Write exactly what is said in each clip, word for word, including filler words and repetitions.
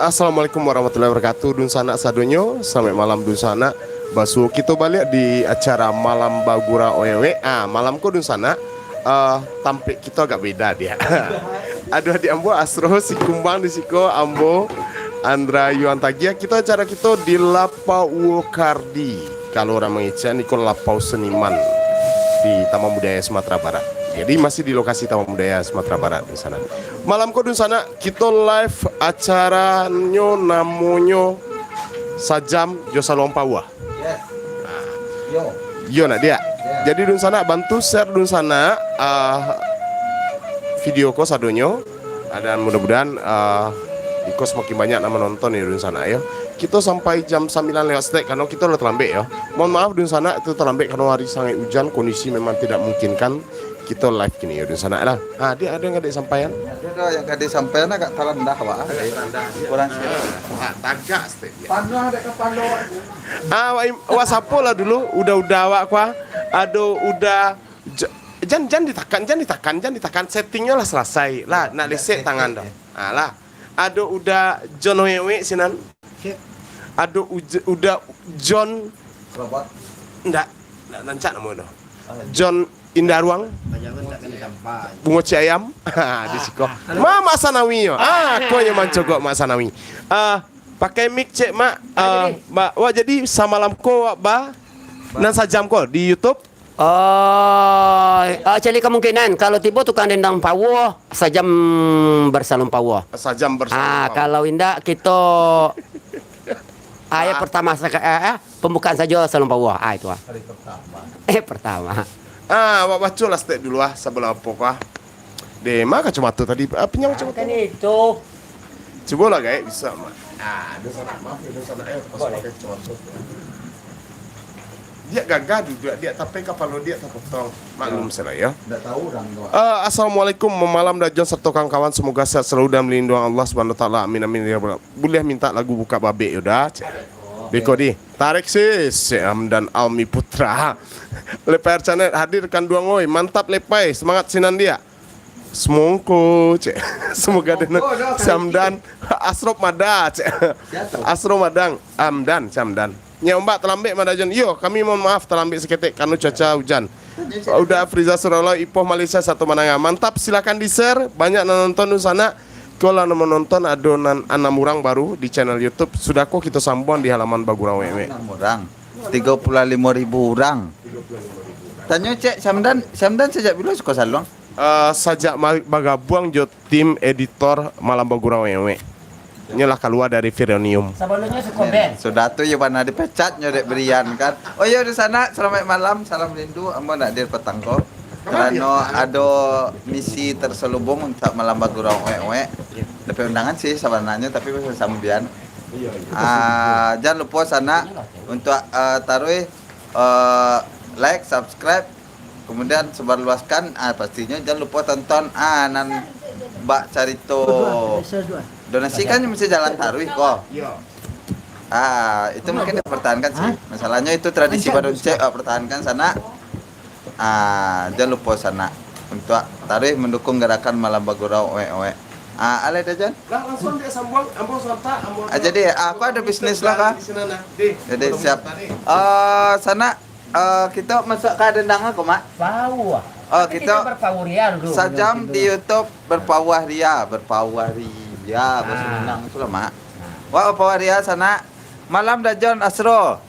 Assalamualaikum warahmatullahi wabarakatuh, dunsanak sadonyo. Salamaik malam, dunsanak. Basuo kito baliak di acara Malam Bagurau Wewek. Ah, malam ko, dunsanak, ah, tampek kito agak beda dia. Ado adiak ambo Asro Sikumbang di siko, ambo Andra Yuan Tagiah. Kito, acara kito di Lapau Uwo Kardi. Kalau urang mangecek, iko Lapau Seniman di Taman Budaya Sumatera Barat. Jadi, masih di lokasi Taman Budaya Sumatera Barat, dunsanak. Malam ko, dunsanak, kito live acaranyo, namonyo Sajam jo Saluang Pauah. Yes. Yo. Yo, nak diak. Jadi, dunsanak, bantu share, dunsanak, ah, video ko sadonyo. Ah, dan mudah-mudahan, ah, iko samakin banyak nan manonton yo, dunsanak, yo. Kito sampai jam sambilan lewat saketek, karano kito lah talambek, yo. Mohon maaf, dunsanak, itu talambek karano hari sangaik ujan, kondisi memang tidak memungkinkan. Kito live kini yo, dunsanak lah. Ah, diak ado nan ka disampaian? Ado doh, nan ka disampaian agak tarandah, Pak. Agak tarandah, yo. Kurang siap. Ah, tagak saketek, yo. Panuah dek kapalo. Ah, wak im-, wak sapo lah dulu, uda-uda awak ko, ah. Ado uda, j-, jan, jan ditakan, jan ditakan, jan ditakan. Settingnyo lah salasai. Lah, nak lisek tangan doh. Ah, lah. Ado uda John Wewek sinan. Ado uj-, uda John. Robot. Ndak, ndak rancak namo tu. John Indaruang. Bungo Ciayam. Ha, di siko. Ma, Mak Sanawi yo. Ah, ko nyo mancogok Mak Sanawi. Ah, pakai mic cek, Mak. Ah, jadi, Mak, wak jadi samalam ko wak ba nan sajam ko di YouTube. Oh, ah, cari kemungkinan kalau tibo tukang dendang Pauah, Sajam Bersaluang Pauah. Sajam Bersaluang Pauah. Ah, kalau indak, kito ayat pertama saka-, eh, eh, pembukaan sajo Saluang Pauah. Ah, itu ah. Hari pertama. Eh, pertama. Ah, awak baco lah saketek dulu ah, sabalun apo ko ah. Deh, ma kacamato tadi? Ah, pinyang kacamato. Kan itu. Cubolah gaek bisa, Mak. Ah, dunsanak, maaf yo, dunsanak, eh, pas pakai kacamato. Diak gagah duduak, diak, tapi kapalo diak tapotong. Maklum salah yo. Ndak tahu urang tu. Eh, assalamualaikum, malam Dajon sarato kawan-kawan, semoga sehat selalu dan dilindungi Allah Subhanahu Wa Taala. Amin, amin, ya Rabbal. Buliah minta lagu Buka Babek yo Da, cek. Beko di. Tarik sis, cek Hamdan Almi Putra. Lepai Arcanet hadir kanduang oi. Mantap Lepai, semangat sinan diak. Semongko, cek. Semoga dena Samdan, Asrop Mada, cek. Asrop Madang, Amdan, Samdan. Nyo ombak talambek Mada Jon. Iyo, kami mohon maaf talambek saketek karano cuaca ujan. Uda Afriza Surallah, Ipoh Malaysia satu manangah. Mantap, silakan di-share, banyak nan nonton dunsanak. Ko lah nan manonton ado nan anam urang baru di channel YouTube. Sudah ko kito sambuang di halaman Bagurau Wewek. Anam urang. Tigo puluah limo ribu urang. Tanyo cek Samdan, Samdan sajak bilo suko saluang? Eh, sajak ma-, bagabuang jo tim editor Malam Bagurau Wewek. Nyo lah kalua dari Vironium. Sabalumnyo suko band. Sudah tu iyo bana dipecat nyo dek Brian kan. Oh iyo, dunsanak, salamaik malam, salam rindu, ambo nak dir patang ko. Karano ado misi terselubung untuak Malam Bagurau Wewek. Dapek undangan sih sabananyo, tapi sambian. Ah, jan lupo sanak untuak, ah, taruih, eh, like, subscribe, kemudian sebarluaskan, ah, pastinyo jan lupo tonton, ah, nan bak carito donasi kan masih jalan taruih ko. Ah, itu mungkin dipertahankan sih. Masalahnyo itu tradisi baru cek, ah, pertahankan sanak. Ah, jan lupo sanak untuak taruih mandukung garakan Malam Bagurau Owek-owek. Ah, alai dah, Jan? Lah, langsuang dek sambuang, ambo santa, ambo Ah, jadi, ah, aku ado bisnis lah, kah? Di sinan, nah. Di, Jadi, siap. Ah, sanak, ah, kito masuak ka dendang aku, Mak. Pawah. Oh, Tapi kito kito berpawah ria dulu. Sajam di YouTube berpawah ria, berpawah ria, bahasa Ah. Minang tu lah, Mak. Wah, berpawah ria, sanak. Malam dah, Jon Asro.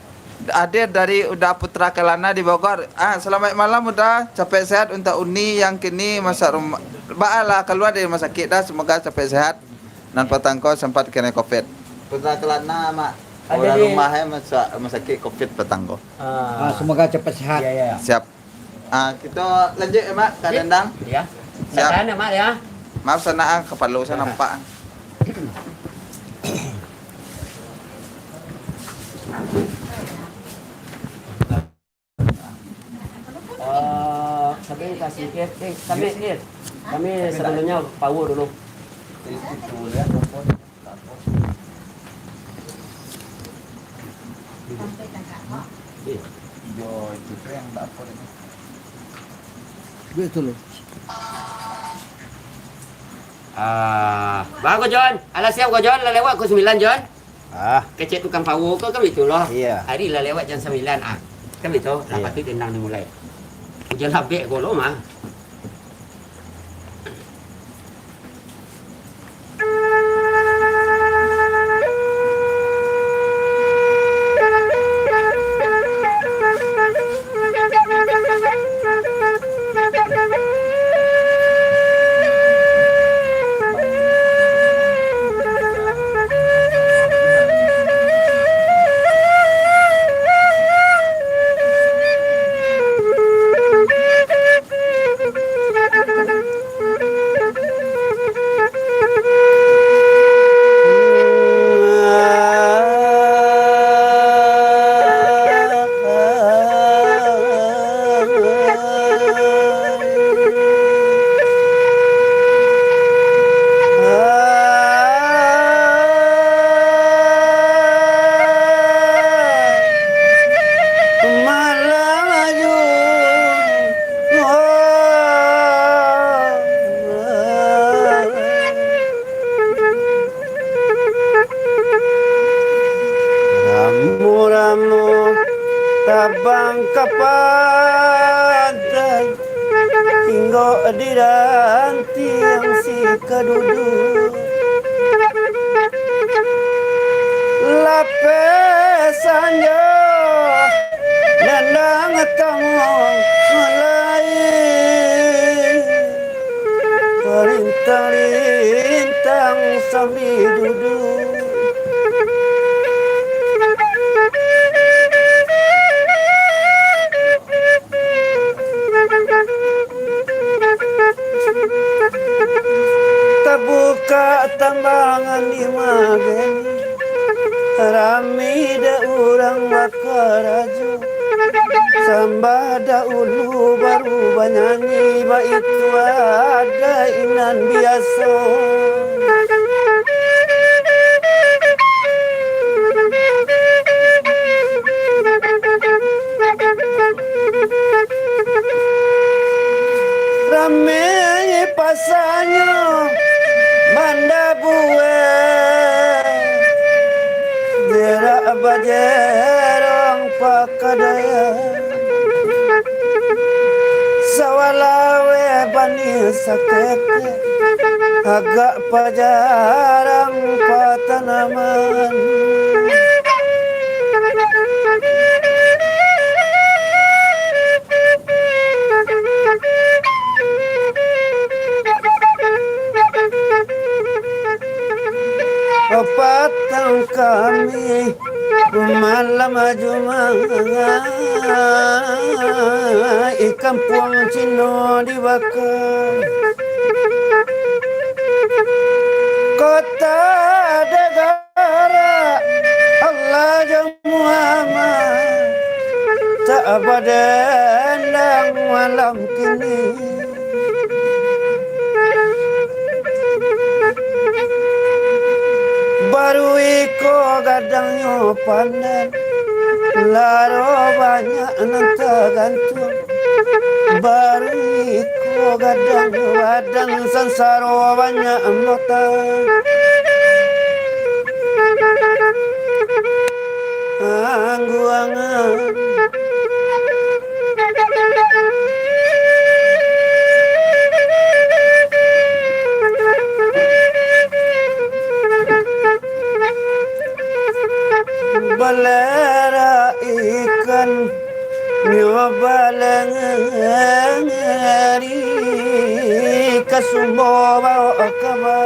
Hadir dari Uda Putra Kelana di Bogor. Ah, selamat malam, Uda. Capek sehat untuk Uni yang kini masuak rumah. Baalah, keluar dari rumah sakit dah. Semoga capek sehat. Nan patang ko sempat kena covid. Putra Kelana, Mak. Ah, Orang jadi rumah, eh, masuak rumah sakit covid patang ko. Ah. Ah, semoga cepat sehat. Ya, ya, ya. Siap. Ah, kito lanjut ya, Mak, ka Lanjut. Dendang. Ya. Siap. Tahan ya, Mak, ya. Maaf, sanak, ah, kapalo sa nampak. Eh, sambil kasih, eh, eh, kami, eh, kami sebelumnya power dulu. Duit tu loh. Ah, baa ko, Jon? Alah siap ko, Jon? Lah lewat ko sambilan, Jon? Ah. Kecek tukang pawo ko kan baitu lo. Iyo. Ari lah lewat jam sambilan, ah. Kan baitu, lah Iyo. patuik dendang dimulai. Ujan labek ko lo mah. Malam Jumat. Ramo-ramo tabang ka pantai, tinggo di rantiang si kadudu. Lapeh sanjo, dendang tamuah lai, balintang-lintang sambil dudu. Tabukak tambangan di magang, rami dek urang bakarajo. Sambah dahulu baru banyanyi, baitu adaik nan biaso. Rami pasanyo banda buweh, jerak bajerong pakadaian. Sawah laweh bani saketek, agak pajarang patanaman. Patang kami malam Jumaik, kampuang Cino di Baka. Kota Dagara Allah jo Muhammad, tak badendang malam kini. Baru iko gadangnyo pandan, laro banyak nan tagantuang. Baru iko gadangnyo badan, sansaro banyak anggota. Angguangan. Balerak ikan nyo balengeri ka sumbo bawa kaba.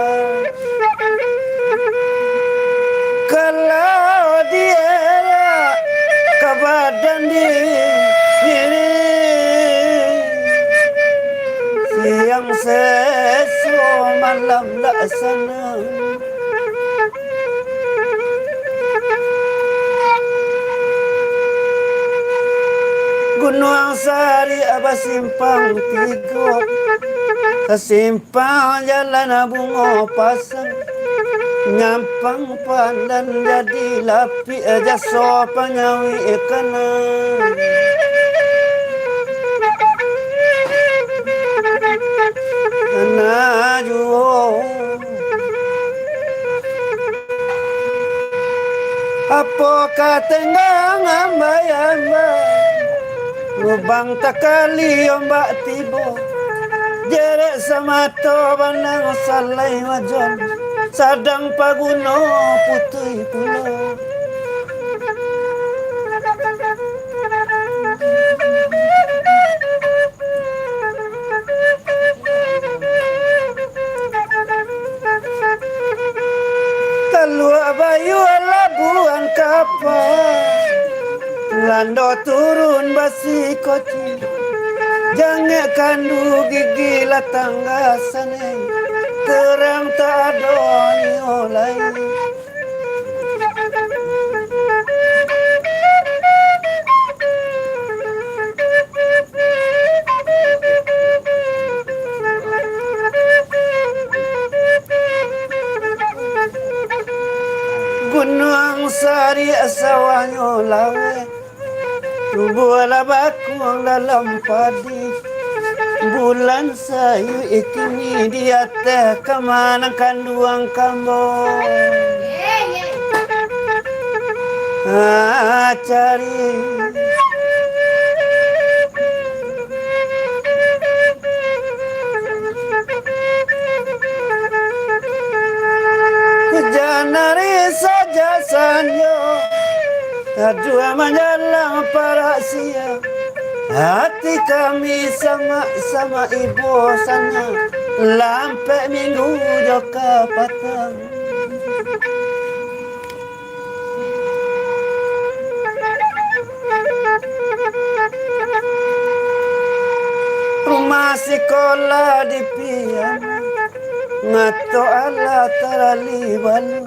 Kalau dierak ka badan diri, siang seso malam dak sanang. Gunuang Sari basimpang tigo, sasim- pang jalan Bungo Pasang, nyampang pandan jadi lapik jaso panyawik kana. Kana juo Apo ka tenggang ambai-ambai, lubang takali ombak tibo, jerek samato banang salai wajan, sadang paguno putuih pulo. Taluak bayua labuan kapa, lando turun basikoci, jangek kandu gigi lah tangga sanai, terang tak ado nio lai. Gunuang sariak sawahnyo laweh, tubuah lah bakuang dalam padi. Bulan sayuik kini di ateh kama nan kanduang kambo. Ah, cari. Hujan ari sajak sanjo, aduah manjalang parak siang. Ati kami samak-samak ibo sanak, lampek minggu jo kapatang. Rumah sikolah di Pian, mato alah tarali balu.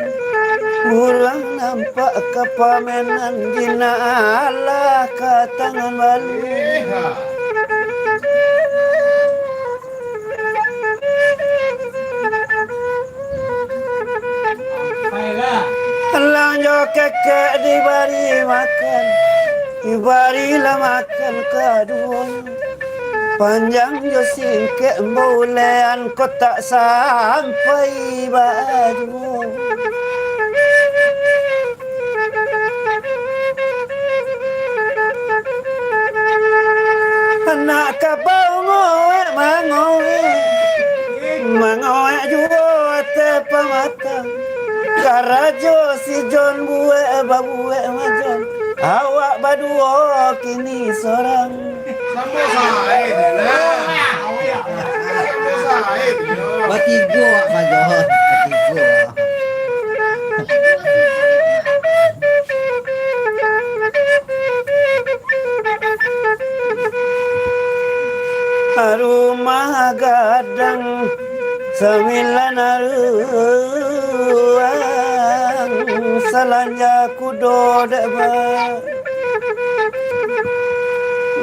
Urang nampak ka pamenan, jinak alah ka tangan balu. Alang jo kekek dibari makan, dibarilah makan kaduonyo. Panjang jo singkek baulean, kok tak sampai baduo. Anak kabau ngoek mangoek, mangoek juo ateh pamatang. Karajo si Jon buek babuek majon, awak baduo kini sorang. Sampai sae tu lah. Sampai sae tu lah. Batigo, Mak Majon. Batigo. Rumah gadang sambilan aruang, salanja kudo dek ba-,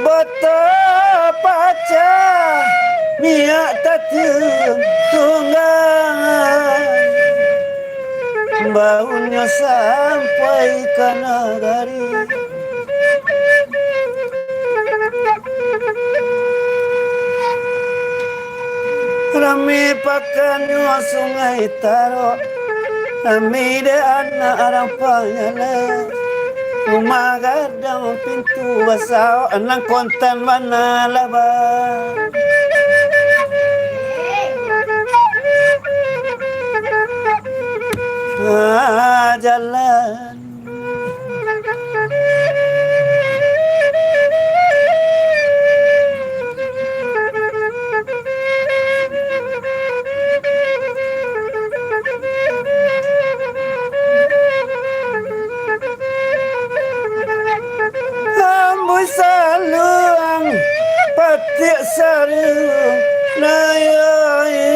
bata pacah, minyak tatiung tunggang, baunyo sampai ka nagari. Rami pakannyo Sungai Tarok, rami dek anak urang panyalek. Rumah gadang pintu basaok, nan kontan bana lah ba-, ah, jalan. Ambuih saluang patiak saruang, nayoi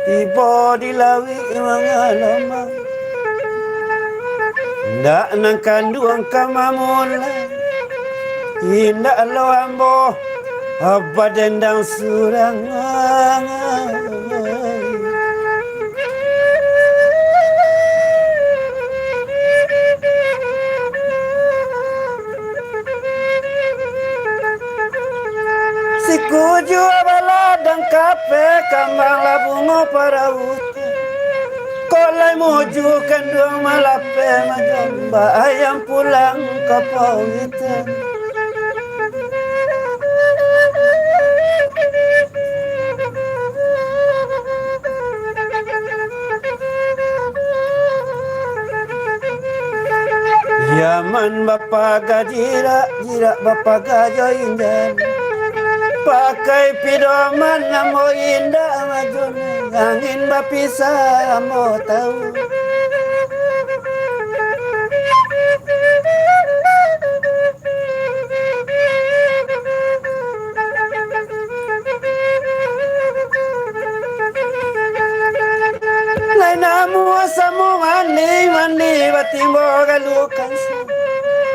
tibo di lauik mangalamang. Indak nan kanduang ka mamulai, indak lo ambo badendang surang. Sikujua baladang kapeh, kambang lah bungo parautan. Kok lai mujua kanduang malapeh majo, baa ayam pulang ka pawitan. Yaman bapaga jirak, jirak bapaga jo injan. Pakai pidoman ambo indak majo, angin bapisah ambo tahu. Lai namuah samo mandi, mandi batimbo galukan.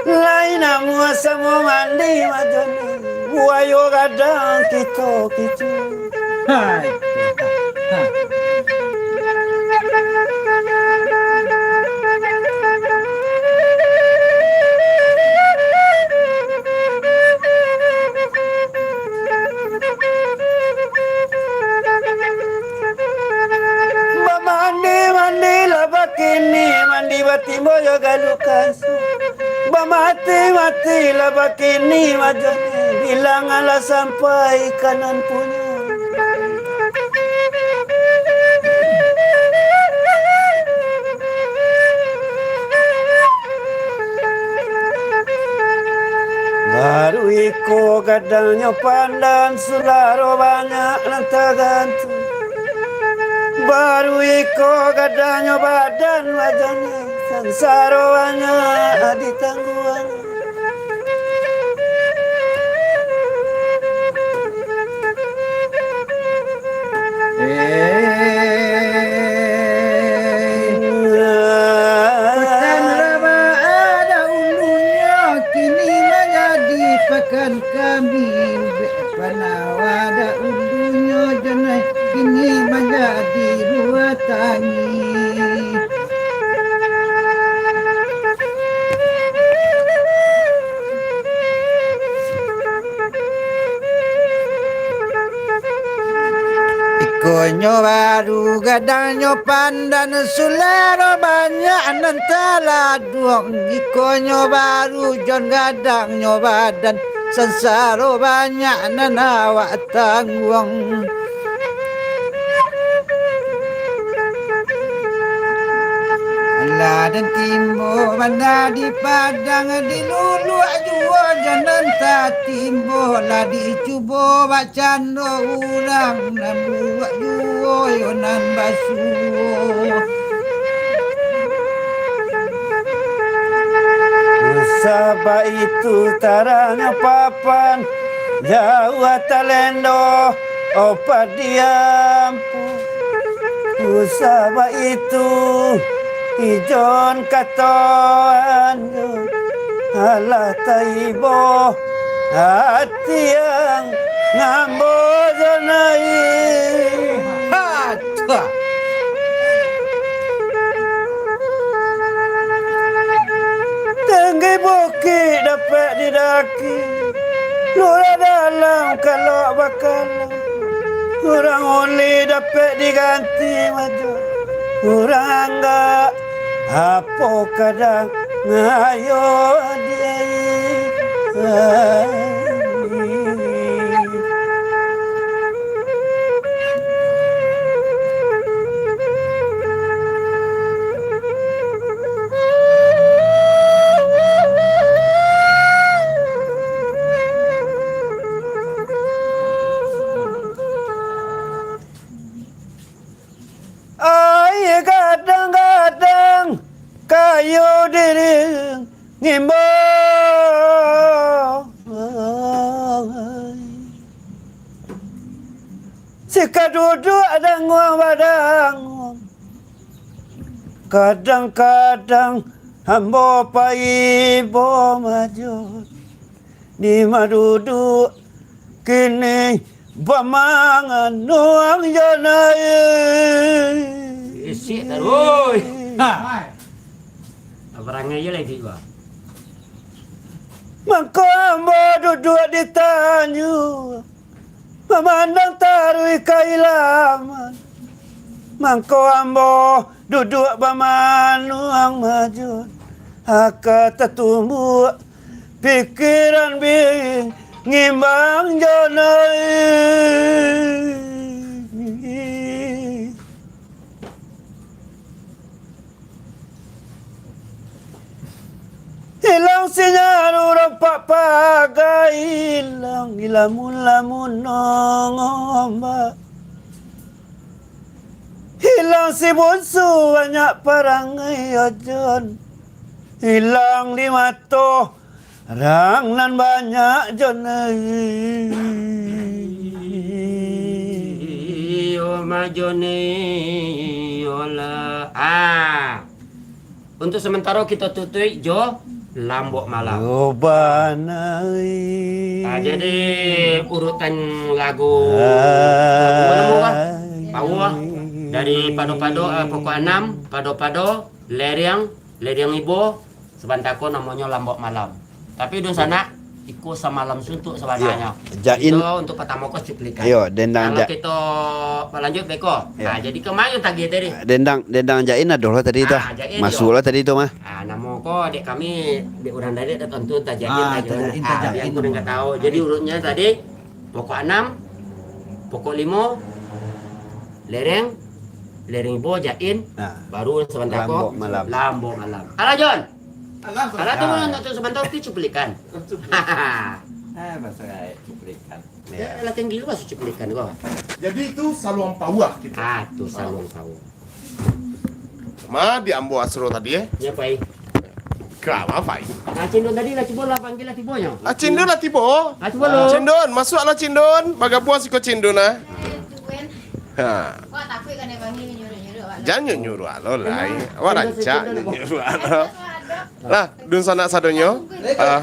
Lai namuah samo mandi majo ni, buayo gadang kito kicu. Hai. Bamandi, mandi lah bakini, mandi batimbo jo galukan. Bamati-mati lah bakini majo ni, bilang alah sampai ka nan punyo. Baru iko gadangnyo pandan, sularo banyak nan tagantung. Baru iko gadangnyo badan, wajah ni sansaro banyak ditangguang. Pakan Rawa dahulunyo, kini manjadi Pakan Kambing. Pakan Rawa dahulunyo, janai kini manjadi Ruatangik. Ikonyo baru gadangnyo pandan, sularo banyak nan taladuang. Ikonyo baru jon gadangnyo badan, sansaro banyak nan awak tangguang. Lah den timbo bana di Padang, diluluak juo jo nan tatimbo, lah dicubo bakcando urang, nan buruak juo yo nan basuo. Sabab itu tarangnyo papan, jauah talendo, oh, padiam. Sabab itu, ijon kato anjo, alah taibo ati ang ngambo janai. Ha, tuah. Tinggi bukik dapek didaki, lurah dalam kalok bakala. Urang uli dapek diganti majo, urang anggak apo kadang ngayo di. Ai gadang-gadang kayu diri ngimbo. Sika duduak danguang badanguang, kadang-kadang ambo paibo majo. Di maduduak kini bamanganuang janai. Isik taruih. Ha. Barangai je lagi, Pak. Mangko ambo duduak ditanyo, mamandang taruih ka ilaman. Mangko ambo Duduak bamanuang majon, aka tatumbuak, pikiran bingimbang jonai. Hilang sinyal urang pak pagai, hilang dilamun-lamun nongombak. Hilang si bunsu banyak parangai ojon. Hilang di mato rang nan banyak jonai. Iyo, majonai, iyolah. Ah. Untuk sementaro kito tutuik jo Lambok Malam. Yo banai. Ah, jadi urutan lagu mana murah? Power dari Pado-Pado, ah, pokok anam, Pado-Pado, Lereng, Lereng Ibo, sabanta ko namonyo Lambok Malam. Tapi dunsanak, iko samalam suntuk sabananyo. Iyo, Jain. Iko untuk patamo ko cuplikan. Iyo, dendang. Kalau Ja- kito balanjut beko. Iyo. Ah, jadi kama nan tagih tadi? Dendang, dendang Jain ado lah tadi tu. Ah, Jain, masuak lah tadi tu mah. Ah, namo ko dek kami, dek urang Dayak dak tantu, entah Jain, ah, entah Jain, entah Jain. Ah, Jain, aku dah nggak tahu. Jadi urutnya tadi, pokok anam, pokok limo, Lereng, Lereng Ibo, Jain, ah, baru sabanta ko Lambok Malam. Lambok Malam. Alah, Jon. Alah, Jon. Alah, tunggu, ah, untuk sabanta tu cuplikan. Cuplikan. Ah, bahasa cuplikan. Ya, latihan gilo masuk cuplikan ko. Jadi itu saluang pauah gitu. Ah, tu saluang pauah. Ma di ambo Asro tadi, eh? Ya, Pai. Ka ma, Pai? Ah, Cindon tadi lah, cubo lah, panggil lah, tibo nyo. Ah, Cindon lah tibo. Ah, cubo lo. Cindon, masuak lah, Cindon. Bagabuang siko Cindon, ah. Ha. Wak takuik kan dia panggil nyuruh-nyuruh awak. Jan nyuruh-nyuruh alo lai. Awak rancak nyuruh-nyuruh alo. Nah, dunsanak sadonyo, ah,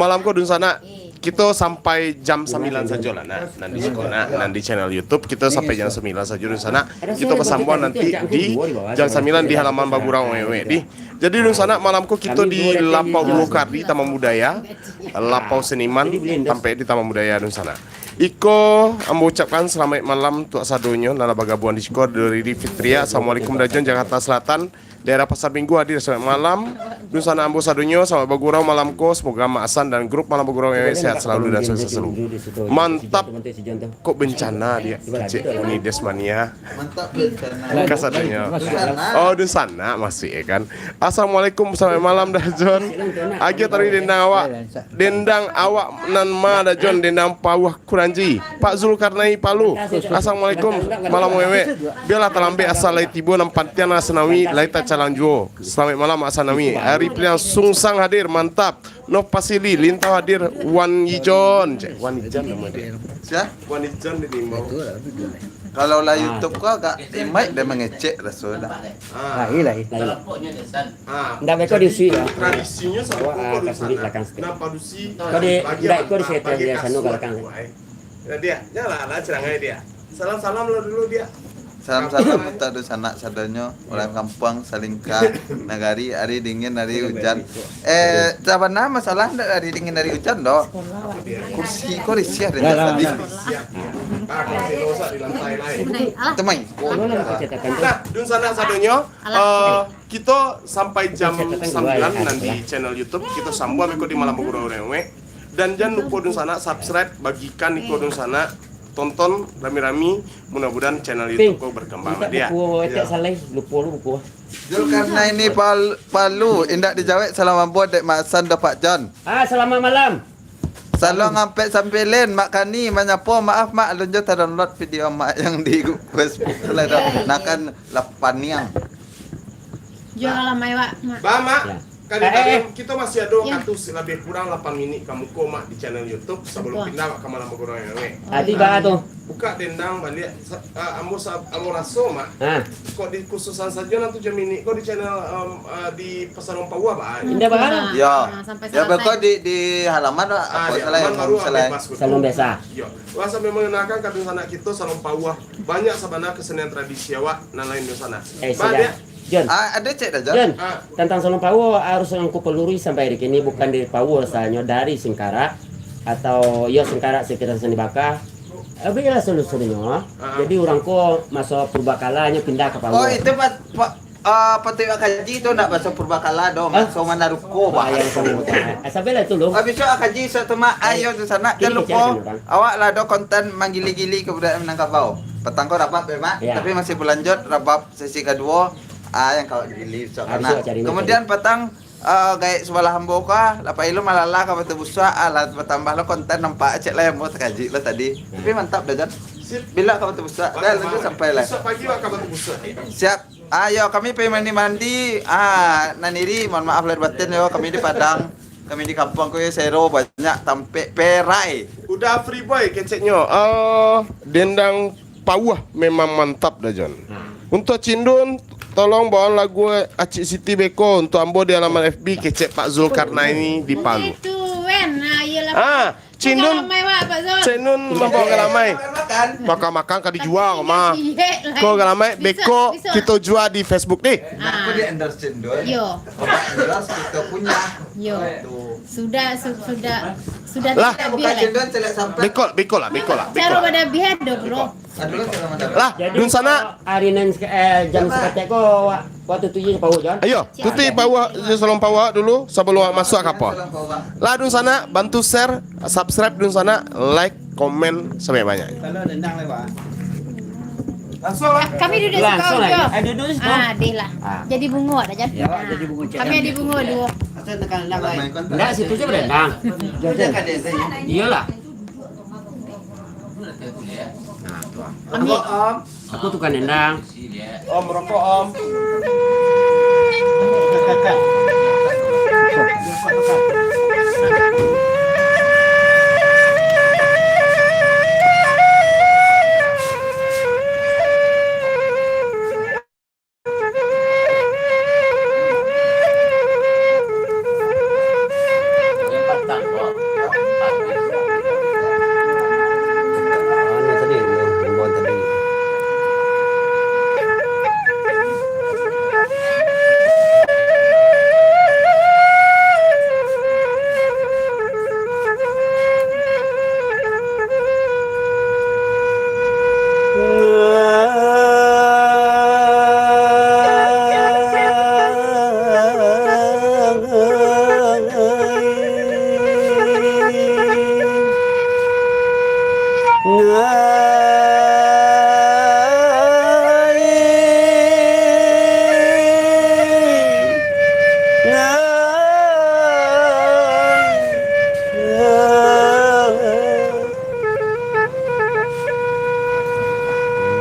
malam ko dunsanak, kito sampai jam sambilan sajo lah, nah, nan di siko, nah, nan di channel YouTube, kito sampai jam sambilan sajo dunsanak. Kito basambuang nanti di jam sambilan di halaman Bagurau Mewek di. Jadi dunsanak, malam ko kito di Lapau Ulukar di Taman Budaya, Lapau Seniman, sampai di Taman Budaya dunsanak. Iko ambo ucapkan salamaik malam tuak sadonyo nan lah bagabuang di siko, dari Riri Fitria. Assalamualaikum Dajon, Jakarta Selatan. Daerah Pasar Minggu hadir, salamaik malam. Dunsanak ambo sadonyo, salamaik bagurau malam ko. Semoga Mak Hasan dan grup Malam Bagurau Mewek sehat selalu dan sukses selalu. Mantap. Kok bencana dia, kecek ini Desmania. Mantap bencana. Kasadonyo. Bencana. Oh, dunsanak masih, ya kan. Assalamualaikum, salamaik malam Dajon. Agiah taruih dendang awak. Dendang awak nan ma Dajon, dendang pauah Kuranji, Pak Zulkarnain Palu. Assalamualaikum, Malam Mewek. Bialah talambek, asal lai tibo, nan pantiang Asnawi lai tacalang juo. Salamaik malam Asnawi. Ari Pilihan Sungsang hadir, mantap. Noh Pasili, Lintau hadir, Wan Ijon. Cek, Wan Ijon nama dia. Sia? Wan Ijon di Limbau. Kalau lah YouTube ko agak imai dia mangecek raso dah. Ah, iya lah, iya lah. Ah. Ndak, beko diusi lah. Tradisinyo samo ko, ah, dunsanak. Nah, padusi. Kau di, ndak, kau di setel dia, sanu ka balakang. Nah, dia, janganlah, lah, cerangai dia. Salam-salam lo dulu dia. Salam-salam untuak dunsanak sadonyo, urang kampuang, salingka, nagari, ari dingin, ari ujan. Eh, sabana masalah ndak ari dingin, ari ujan doh. Kursi ko risih dari tadi. Temai. Nah, dunsanak sadonyo, eh, kito sampai jam sambilan nan di channel YouTube, kito sambuang iko di Malam Bagurau Mewek. Dan jan lupo dunsanak subscribe, bagikan iko dunsanak, tonton rami-rami, mudah-mudahan channel YouTube ko berkembang lah dia. Lupo, etek salai, lupo lu, lupo. Zulkarnaini Pal-, Palu, indak dijawek salam ambo dek Mak Hasan doh Pak Jon. Ah, selamat malam. Salam ngampek sambilin, Mak Kani manyapo, maaf Mak, alun jo tadownload video Mak yang di Facebook tu lah tu. Nah kan, lah paniang. Jual alamai, Wak. Mak. Ba, Mak. Ya. Kali, eh, eh, kito masih ado wakatu, lebih kurang lapan minik ka muko, Mak, di channel YouTube sabalum pindah, Mak, ka Malam Bagurau Mewek. Tadi ba tu. Buka dendang baliak, sa-, ah, ambo sa-, ambo raso, Mak. Ha. Kok di khususan sajo nan tujuah minik ko di channel, em, ah, di Pasar Umpau, Pak? Indah, Pak? Nah, ya. Sampai selesai. Ya, beko di, di halaman, Pak. Ah, apa di salah halaman yang baru, selesai. Bebas, betul. Salon biasa. Yo. Wah, sambil mengenalkan ka dunsanak kito, Salon Pauah. Banyak sabana kesenian tradisi awak, nan lain dunsanak. Eh, Ba, saja. Dia. Jon. Ah, ada cek dah, Jon. Jon, ah, tentang Salon Pauah harus angku pelurus sampai di kini, bukan dari Pauah sahanyo, dari Singkarak atau, yo, Singkarak sekitar Seni Baka, Abih lah solusinnyo. Ah. Jadi urang ko maso purbakala nyo pindah ka Paua. Oh, itu pa-, pa-, ah, patuik kaji tu ndak baso purbakala doh, ah, maso manaruko, bah. Bahaya sangat. Ah, sampai lah tu, Long. Habis tu, ah, kaji, sok tu, Mak. Ayo, tu sanak, jan lupo. Awak lah ado konten manggili-gili kabudayan Minangkabau. Patang ko rabab, yo, Mak. Ya. Tapi masih balanjut rabab sesi kaduo. Ah, yang kawak gili, sok. Habis tu, cari. Kemudian patang, ah, gaek subalah ambo ka, lah pai lo malala ka Batu Busuak, ah, lah batambah lo konten nampak, cek lah ambo takajik lo tadi. Hmm. Tapi mantap dah, Jon. Sip. Bila ka Batu Busuak? Dah, lanjut sampai lah. Besok pagi awak ka Batu Busuak. Siap. Ah, yo, kami pai mandi-mandi. Ah, nan iri, mohon maaf lahir batin yo, kami di Padang. Kami di kampuang ko yo, sero banyak tampek perai. Udah free boy keceknyo. Ah, dendang Paua memang mantap dah, Jon. Hmm. Untuak Cindun, tolong bawa lagu Acik Siti beko untuak ambo di alaman F B kecek Pak Zulkarnaini di Palu. Itu, Wen. Ah, iyalah. Ah, Cindun, Cindun mambawa galamai. Makan-makan ka dijual, mah. Ko galamai beko kito jual di Facebook deh. Ah. Aku di endorse Cindun. Yo. Obat endorse kito punya. Yo. Sudah, su-, sudah, sudah. Lah. Beko, beko lah, beko lah, beko lah. Caro badabihan doh, bro. Lah, dunsanak. Ari nan seka-, eh, jam sakatek ko, wa-, waktu tu je Paua, Jon. Ayo, tutuik Paua, salon Paua dulu, sabalum masuak ka kapal. Lah, dunsanak, bantu share, subscribe dunsanak, like, komen, sabanyak-banyak. Langsung lah. Kami duduk situ. Langsung lah. Eh, duduk situ. Ah, deh lah. Ah. Jadi bungo dah, Jon. Ya, jadi bungo, Cik. Kami jadi bungo dua. Ndak, situ je berendang. Iyalah. Nah, tu ah. Kami Om. Aku tukang dendang. Om, rokok, Om.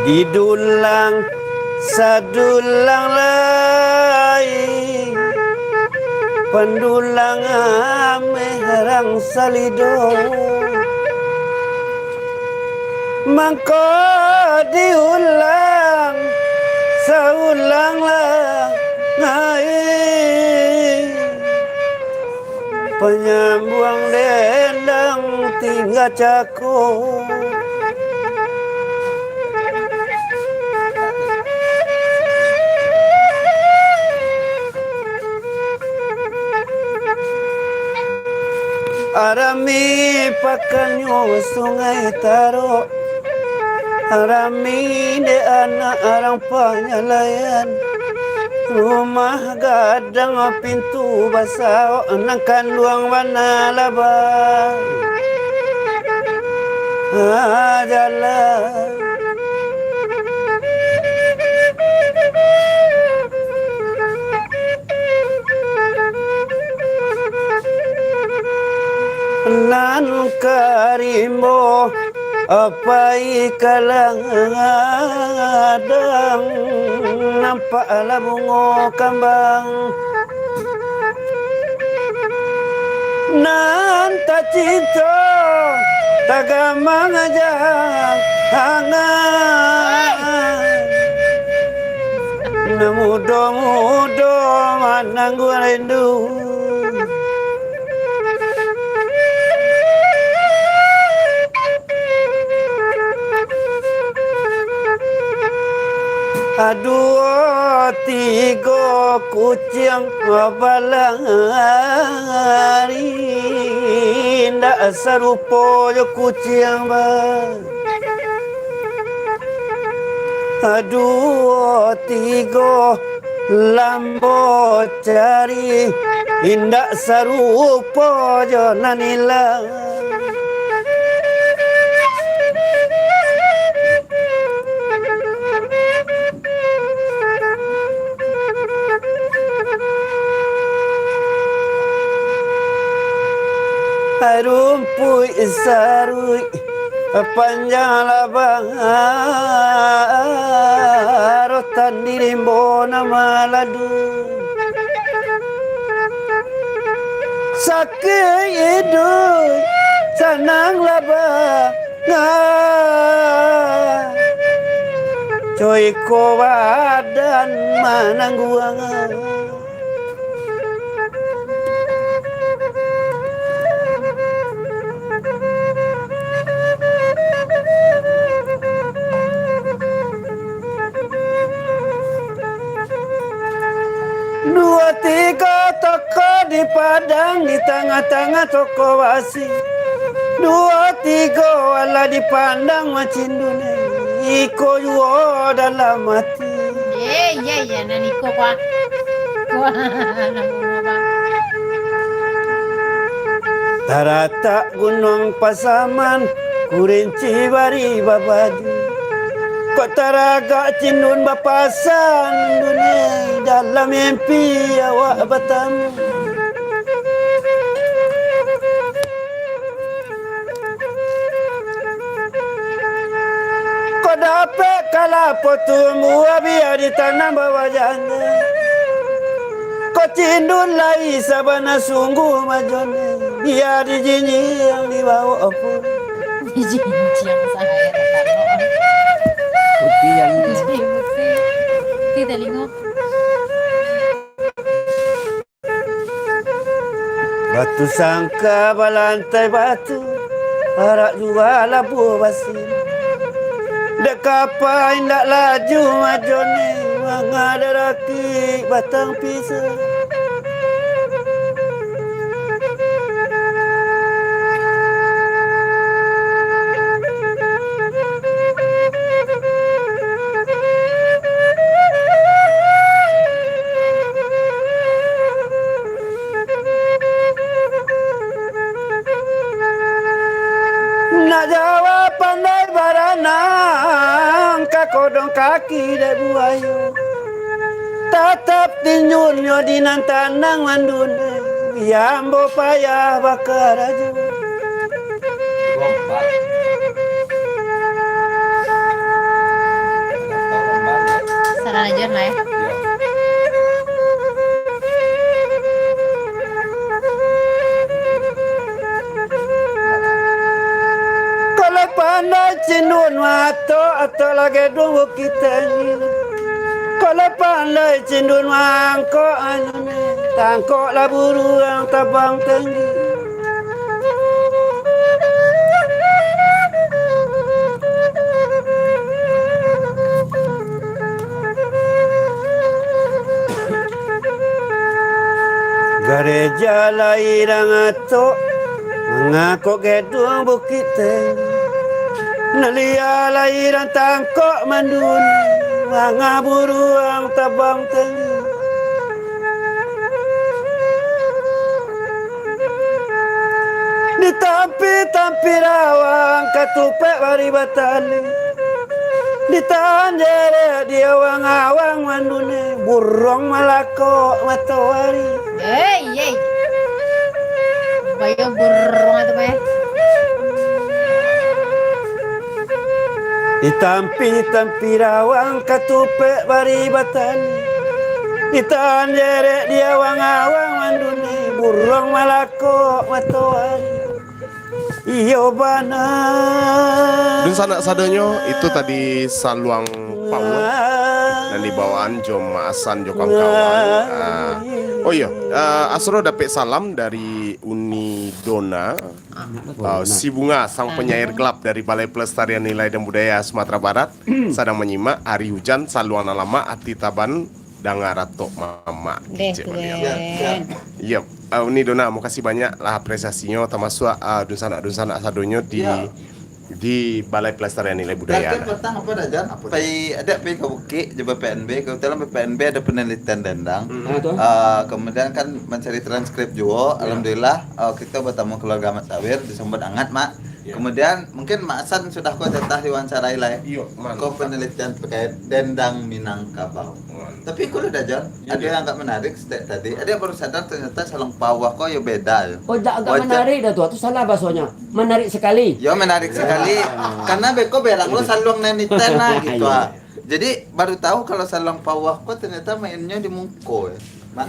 Didulang sadulang lai, pandulang ameh rang salido. Mangko diulang saulang lai. Panyambuang dendang tingga cako. Arami pakannyo Sungai Tarok. Rami dek anak urang panyalayan, rumah gadang pintu basaok, nan kanduang bana laba. Ah, jalan. Nan ka rimbo, pai ka ladang, nampaklah bungo kambang. Nan tacinto, tagamang jangan. Nan mudo-mudo manangguang rindu. Aduo tigo kuciang balari, indak sarupo jo kuciang ba-, duo tigo, lambo cari, indak sarupo jo nan ilang. Rumpuik saruik panjang labang, rotan di rimbo nan maladu. Sakik iduik, sanang labang, ah, co iko badan manangguang. Duo tigo toko di Padang, di tangah-tangah toko basi. Duo tigo alah dipandang macindun, iko juo dalam ati. Eh, iya, iya, nan iko, kuah. Kuah, nan iko, kuah. Taratak Gunuang Pasaman, Kurinci bari babaju. Kok taragak cindun bapasan, dunia dalam mimpi awak batamu. Kok dapek kalapo tumbuah, bia ditanam bawah janda. Kok cindun lai sabana sungguh majone, bia dijinjiang dibawok pun. Dijinjiang sahaya. Putih yang ini. Putih, putih. Putih talingo. Batu sangka balantai batu, arak jua labuah basin. Dek kapa indak laju majone, manga daraki batang pisang. Nak jawab pandai baranang, ka kodong kaki dek buayo. Tatap tinjunnyo di nan tanang mandunde, bia ambo payah bakarajo. Salah aja lah ya. Kalau pandai cindun mato, atau lagi dunguk kita ni. Kalau pandai cindun mangkok, anu ni, tangkoklah buruang tabang tinggi. Gareja lai dang atok, mangakok geduang bukik tinggi. Nalia lai dang tangkok manduni, manga buruang tabang tinggi. Ditampi-tampi rawang katupek bari batali. Ditahan jerek di awang-awang manduni, buruang malakok matoari. Hei, hei. Bayo buruang tu, meh. Ditampi-tampi rawang katupek bari batali. Ditahan jerek di awang-awang manduni, buruang malakok matoari. Iyo bana. Dunsanak sadonyo, itu tadi saluang Paul nan dibawaan jo Mak Hasan jo kawan-kawan. Ah, oh iyo, ah, Asro dapek salam dari Uni Dona. Ah, si Bunga, sang penyair gelap dari Balai Pelestarian Nilai dan Budaya Sumatera Barat, sadang manyimak, hari hujan, saluang nan lamak, ati taban, danga ratok mamak. Deh, kecek baliau. Tuan. Yep. Ah, Uni Dona, makasih banyak lah apresiasinyo, tamasuak, ah, dunsanak-dunsanak sadonyo di Di Balai Pelestarian Nilai Budaya. Latihan patang apa dah, Jan? Pai, ada pai ka bukik, jo B P N B, kebetulan B P N B ada penelitian dendang. Ah, tu. Ah, kemudian kan mencari transkrip juo, alhamdulillah, ah, kita bertemu keluarga Mat Sawir, disambut hangat, Mak. Kemudian mungkin Mak San sudah ko jatah diwawancarai lah, eh. Iyo, mantap. Ko penelitian terkait dendang Minangkabau. Tapi ko dah, Jan, ada yang agak menarik stek tadi. Ada yang baru sadar ternyata Salang Pawah ko yo beda yo. Oh, agak menarik dah tu. Tu salah bahasanya. Menarik sekali. Yo, menarik sekali. Karena beko berang lo saluang nan itan lah gitu ah. Jadi baru tahu kalau Salang Pawah ko ternyata mainnya di muko ya. Mak,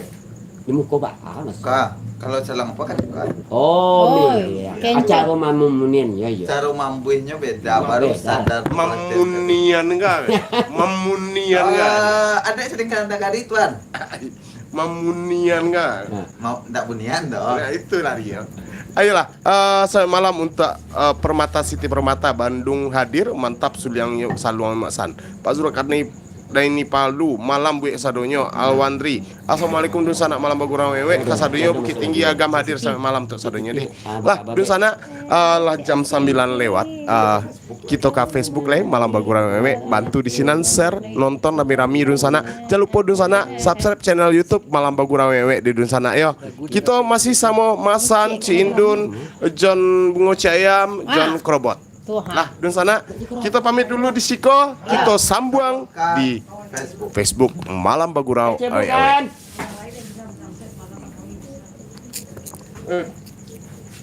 Di muko bah. Ah, maksud. Ka, kalau Salang apa kan? Ka. Oh, Oh, iya. kenco. Acara mamunian, ya, ya. Cara mambuihnya beda, Mak, baru beda. Sadar. Mamunian ka? Mamunian ka? Ah, ada sedikit anda kari tuan. Mamunian ka? Nah. Mau ndak bunian doh. Nah, itu lari ya. Ayolah, eh, selamat malam untuk eh, Permata Siti Permata Bandung hadir, mantap suliangnyo saluang Mak San. Pak Zulkarni Daini Palu, malam buek sadonyo, Alwandri. Assalamualaikum dunsanak, malam bagurau wewek, kasadonyo Bukittinggi Agam hadir, selamat malam untuk sadonyo deh. Lah, dunsanak, eh, lah jam sambilan lewat. Eh, kito ka Facebook lah, malam bagurau wewek, bantu di sinan share, nonton rami-rami dunsanak. Jan lupo dunsanak subscribe channel YouTube Malam Bagurau Wewek di dunsanak yo. Kito masih samo Mak San, Cik Indun, John Bungo Cik Ayam, John Krobot. Tuh, ha. Lah, dunsanak, kito pamit dulu di siko, kito sambuang di Facebook Malam Bagurau Wewek.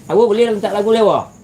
Awak boleh minta lagu lewa?